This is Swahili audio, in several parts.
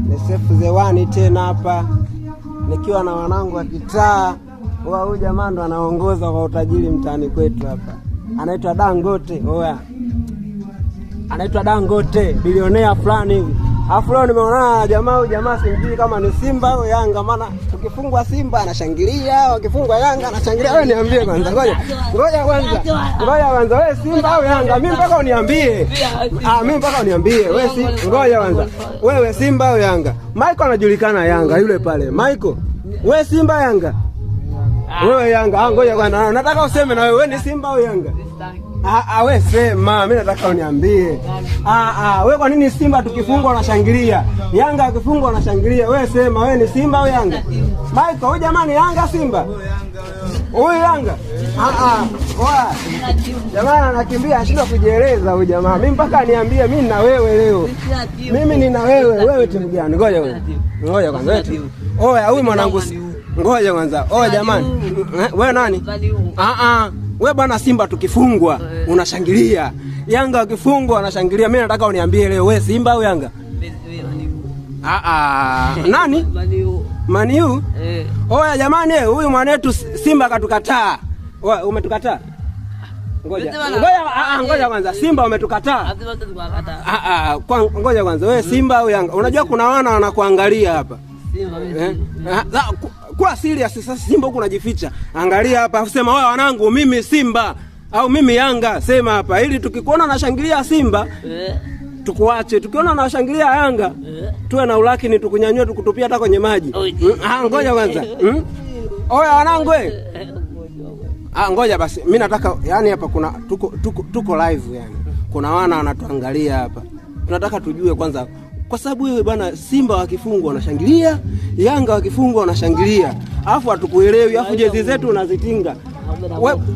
Ni Sefu Zewani tena hapa nikiwa na wanangu wa kitaa. Wa huyu jamaa ndo anaongoza kwa utajiri mtaani kwetu hapa, anaitwa Dangote. Oya, anaitwa Dangote, bilionea fulani hivi. Alafu leo nimeonana na jamaa, huyu jamaa simjui kama ni Simba au Yanga, maana tukifungwa Simba anashangilia, wakifungwa Yanga anashangilia. Wewe niambie kwanza, ngoja ngoja kwanza, ngoja kwanza, wewe Simba au Yanga? Mimi mpaka uniambie. Ah, mimi mpaka uniambie wewe si, ngoja kwanza, wewe Simba au Yanga? Michael anajulikana Yanga yule pale. Michael, wewe Simba Yanga? Wewe Yanga. Ah, ngoja kwanza, nataka useme na wewe, wewe ni Simba au Yanga? Ah, ah, we sema, mimi nataka uniambie. Ah, ah, we kwa nini Simba tukifungwa unashangilia? Yanga akifungwa unashangilia. We sema, we ni Simba au Yanga? Michael, huyu jamani Yanga Simba? Huyu Yanga? Ah, ah. Oa. Jamaa anakimbia anashindwa kujieleza huyu jamaa. Mimi mpaka niambie mimi nina wewe leo. Mimi nina wewe, wewe timu gani? Ngoja wewe. Ngoja kwanza wewe. Oya, huyu mwanangu. Ngoja kwanza. Oya jamani. Wewe nani? Ah ah. We bwana, Simba tukifungwa unashangilia, Yanga wakifungwa wanashangilia. Mimi nataka uniambie leo, we Simba au Yanga? Ah ah, nani? Maniu. Eh. Oya jamani, huyu mwanetu Simba katukataa. Oya, umetukataa? Ngoja. Ngoja, ah, ngoja kwanza. Simba umetukataa? Ah ah, ngoja kwanza. Wewe Simba au Yanga? Unajua kuna wana wanakuangalia hapa. Simba mimi. Kuwa serious sasa. Simba huku unajificha. Angalia hapa, sema wewe wanangu, mimi Simba au mimi Yanga, sema hapa ili tukikuona nashangilia Simba tukuache, tukiona nashangilia Yanga tuwe na ulaki ni tukunyanyue tukutupia hata kwenye maji. Ah, ngoja kwanza. Oya wanangu eh. Ah, ngoja basi. Mimi nataka yani hapa kuna tuko live yani. Kuna wana wanatuangalia hapa. Tunataka tujue kwanza kwa sababu wewe bwana, Simba wakifungwa wanashangilia, Yanga wakifungwa wanashangilia, alafu hatukuelewi, alafu jezi zetu unazitinga.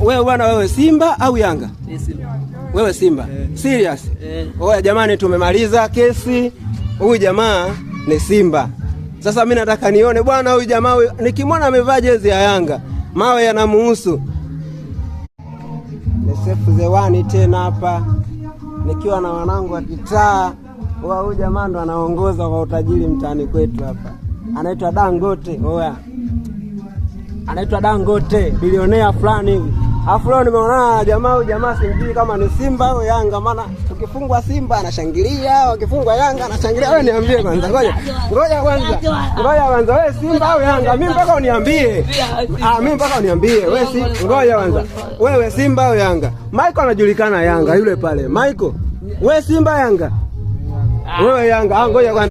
Wewe bwana, wewe Simba au Yanga? Wewe Simba. Serious? Oya jamani, tumemaliza kesi. Huyu jamaa ni Simba. Sasa mimi nataka nione bwana huyu jamaa, nikimwona amevaa jezi ya Yanga, mawe yanamuhusu. Ni Sefu Zewani tena hapa nikiwa na wanangu wa kitaa. Wa huyu jamaa ndo anaongoza kwa utajiri mtaani kwetu hapa, anaitwa Dangote. Oya, anaitwa Dangote, bilionea fulani hivi. Alafu leo nimeonana na jamaa, huyu jamaa simjui kama ni Simba au Yanga, maana tukifungwa Simba anashangilia, wakifungwa Yanga anashangilia. Wewe niambie kwanza, ngoja ngoja kwanza, ngoja kwanza, wewe Simba au Yanga? Mimi mpaka uniambie. Ah, mimi mpaka uniambie wewe si, ngoja kwanza, wewe Simba au Yanga? Michael anajulikana Yanga yule pale. Michael, wewe Simba Yanga? Wewe Yanga. Ah, ngoja kwanza.